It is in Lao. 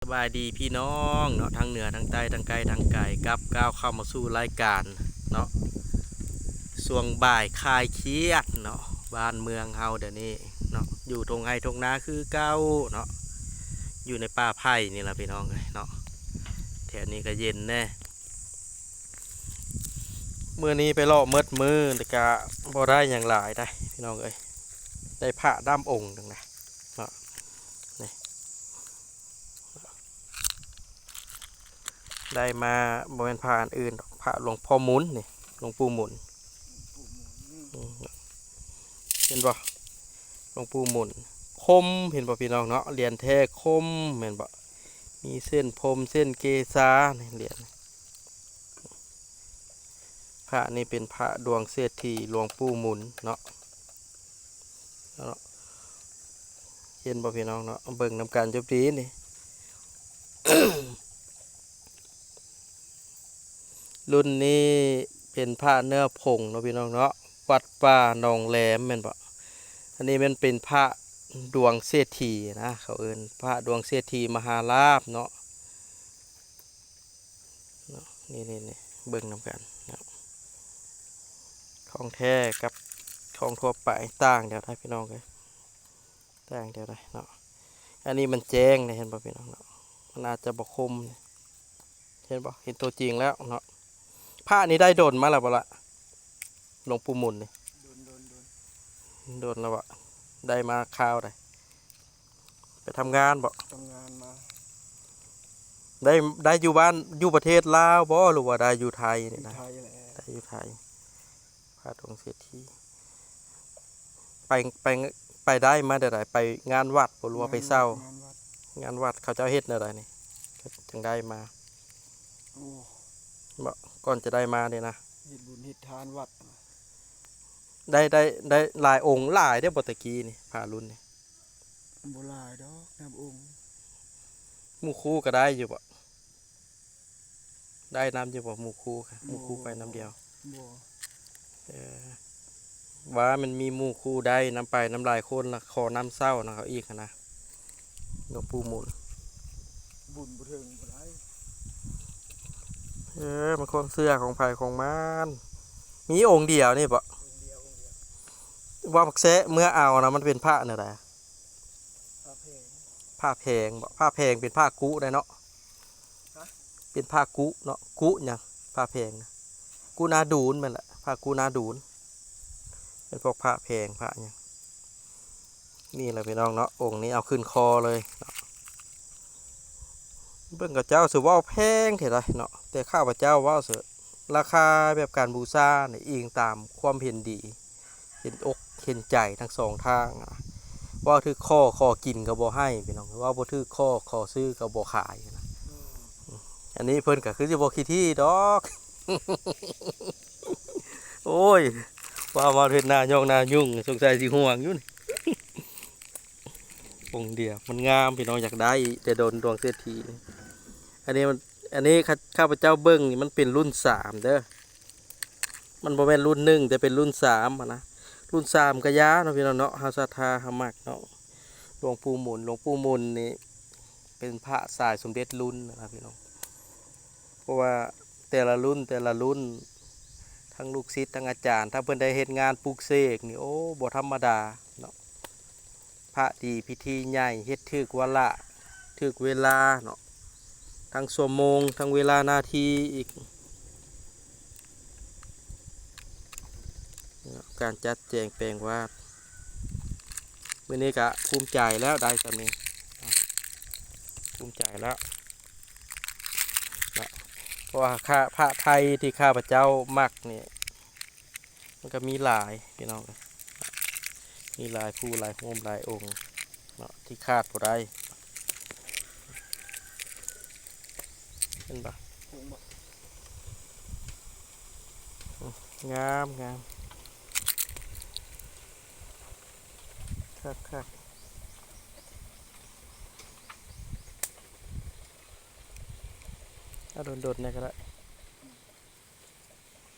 ສະບາຍດີພີ່ນ້ອງເນາະ ທັງເໜືອທັງໃຕ້ ທັງໄກທັງໄກ ກັບກ້າວເຂົ້າມາສູ່ລາຍການເນາະ ຊ່ວງບ່າຍຄາຍຄຽດເນາະ ບ້ານເມືອງເຮົາດຽວນີ້ເນາະ ຢູ່ທົ່ງໄຮ່ທົ່ງນາຄືເກົ່າເນາະ ຢູ່ໃນປ່າໄຜ່ນີ້ລະພີ່ນ້ອງເອີຍເນາະ ແຖວນີ້ກະເຢັນແດ່. ມື້ນີ້ໄປເລາະໝົດມື້ ແຕ່ກະບໍ່ໄດ້ຫຍັງຫຼາຍໃດ໋ພີ່ນ້ອງເອີຍ ໄດ້ພະດຳອົງໜຶ່ງນະເນາະ ນີ້ ໄດ້ມາ ບໍ່ແມ່ນພະອັນອື່ນດອກ ພະຫຼວງພໍ່ໝຸນນີ້ ຫຼວງປູ່ໝຸນ ອືມ ເຫັນບໍ່ ຫຼວງປູ່ໝຸນ ຄົມ ເຫັນບໍ່ພີ່ນ້ອງເນາະ ຫຼຽນແທ້ຄົມ ແມ່ນບໍ່ ມີເສັ້ນພົມເສັ້ນເກສານີ້ ຫຼຽນ ພະນີ້ເປັນພະດວງເສດຖີ ຫຼວງປູ່ໝຸນເນາະ ເນາະ ເຫັນບໍ່ພີ່ນ້ອງເນາະ ເບິ່ງນຳກັນຈົບດີນີ້ ລຸ້ນນີ້ເປັນພະເນື້ອຜົງເນາະພີ່ນ້ອງເນາະ ວັດປ່າໜອງແຫຼມແມ່ນບໍ່ ອັນນີ້ແມ່ນເປັນພະດວງເສດຖີນະ ເຂົາເອີ້ນພະດວງເສດຖີມະຫາລາບເນາະ ເນາະ ນີ້ໆໆ ເບິ່ງນຳກັນເນາະ ຂອງແທ້ກັບຂອງທົ່ວໄປຕ່າງແນວໃດພີ່ນ້ອງເອີຍ ຕ່າງແນວໃດເນາະ ອັນນີ້ມັນແຈ້ງເດ້ ເຫັນບໍ່ພີ່ນ້ອງເນາະ ມັນອາດຈະບໍ່ຄົມ ເຫັນບໍ່ ເຫັນຕົວຈິງແລ້ວເນາະ ພະນີ້ໄດ້ດົນມາແລ້ວບໍ່ລະ ຫຼວງປູ່ໝຸນນີ້ ໂດນ ໂດນ ໂດນ ໂດນແລ້ວບໍ່ ໄດ້ມາຄາວໃດ ໄປທຳງານບໍ່ ທຳງານມາ ໄດ້ ໄດ້ຢູ່ບ້ານ ຢູ່ປະເທດລາວບໍ່ ຫຼືວ່າໄດ້ຢູ່ໄທນີ້ນະ ຢູ່ໄທແຫຼະ ໄດ້ຢູ່ໄທ ພະດວງເສດຖີ ໄປ ໄປ ໄປໄດ້ມາແນວໃດ ໄປງານວັດບໍ່ ຫຼືວ່າໄປເຊົ່າ ງານວັດ ງານວັດ ເຂົາເຈົ້າເຮັດແນວໃດນີ້ ຈັ່ງໄດ້ມາ ໂອ້ ບໍ່ ກ່ອນຈະໄດ້ມານີ້ນະ ເຮັດບຸນເຮັດທານວັດ ໄດ້ ໄດ້ ໄດ້ຫຼາຍອົງ ຫຼາຍເດ້ບໍ່ ແຕ່ກີ້ນີ້ ພະລຸ້ນນີ້ ບໍ່ຫຼາຍດອກ ນັບອົງ ໝູ່ຄູ່ກະໄດ້ຢູ່ບໍ່ ໄດ້ນຳຢູ່ບໍ່ ໝູ່ຄູ່ ໝູ່ຄູ່ໄປນຳດຽວ ບໍ່ ເອີ ວ່າມັນມີໝູ່ຄູ່ໄດ້ນຳໄປນຳຫຼາຍຄົນລະ ຂໍນຳເຊົ່ານຳເຂົາອີກຫັ້ນນະ ຫຼວງປູ່ໝຸນ ບຸນບໍ່ເຖິງບໍ່ໄດ້ ເອີ ມັນຄວາມເຊື່ອຂອງໃຜຂອງມັນ ມີອົງດຽວນີ້ບໍ່ ອົງດຽວ ອົງດຽວ ວ່າບັກແຊະເມືອເອົານະ ມັນເປັນພະແນວໃດ ພະແພງ ພະແພງບໍ ພະແພງເປັນພະກຸໄດ໋ເນາະ ຮະ ເປັນພະກຸເນາະ ກຸຫຍັງ ພະແພງນະ ກຸນາດູນແມ່ນແຫຼະ ພະກຸນາດູນ ເປັນພວກພະແພງພະຫຍັງ ນີ້ແຫຼະພີ່ນ້ອງເນາະ ອົງນີ້ເອົາຂຶ້ນຄໍເລີຍເນາະ ເບິ່ງເຂົາເຈົ້າຊິເວົ້າແພງແທ້ໃດ໋ເນາະ ແຕ່ຂ້າພະເຈົ້າເວົ້າເສີ ລາຄາແບບການບູຊານີ້ ອີງຕາມຄວາມເຫັນດີ ເຫັນອົກເຫັນໃຈທັງສອງທາງນະ ເວົ້າຖືກຂໍ້ຂໍກິນກໍບໍ່ໃຫ້ພີ່ນ້ອງ ເວົ້າບໍ່ຖືກຂໍ້ຂໍຊື້ກໍບໍ່ຂາຍນະ ອືມ ອັນນີ້ເພິ່ນກໍຄືຊິບໍ່ຂີ້ຖີ່ດອກ ໂອ້ຍ ວ່າມາເຮັດໜ້າຍອກໜ້າຫຍຸ້ງ ສົງໄສຊິຫ່ວງຢູ່ນີ້ ອົງດຽວ ມັນງາມພີ່ນ້ອງ ຢາກໄດ້ແຕ່ດົນ ດວງເສດຖີ ອັນນີ້ມັນ ອັນນີ້ຂ້າ ຂ້າພະເຈົ້າເບິ່ງນີ້ ມັນເປັນລຸ້ນສາມເດີ ມັນບໍ່ແມ່ນລຸ້ນໜຶ່ງ ແຕ່ເປັນລຸ້ນສາມຫັ້ນນະ ລຸ້ນສາມກະຢ່າເນາະພີ່ນ້ອງເນາະ ເຮົາສັດທາເຮົາມັກເນາະ ຫຼວງປູ່ໝຸນ ຫຼວງປູ່ໝຸນນີ້ເປັນພະສາຍສົມເດັດລຸ້ນນະພີ່ນ້ອງ ເພາະວ່າແຕ່ລະລຸ້ນ ແຕ່ລະລຸ້ນ ທັງລູກສິດ ທັງອາຈານ ຖ້າເພິ່ນໄດ້ເຮັດງານປຸກເສກນີ້ ໂອ້ ບໍ່ທຳມະດາເນາະ ພະດີພິທີໃຫຍ່ ເຮັດຖືກວາລະ ຖືກເວລາເນາະ ທັງຊົ່ວໂມງ ທັງເວລານາທີອີກ ການຈັດແຈງແປງວາດ ມື້ນີ້ກະພູມໃຈແລ້ວ ໄດ້ສ່ຳນີ້ ພູມໃຈແລ້ວເນາະ ເພາະວ່າພະໄທທີ່ຂ້າພະເຈົ້າມັກນີ້ ມັນກໍມີຫຼາຍພີ່ນ້ອງ ມີຫຼາຍຜູ້ຫຼາຍໂຮມຫຼາຍອົງເນາະ ທີ່ຂາດບໍ່ໄດ້ ເຫັນບໍ່ ງາມໆ ຄັກໆ ເອົາດົນໆແດ່ກໍໄດ້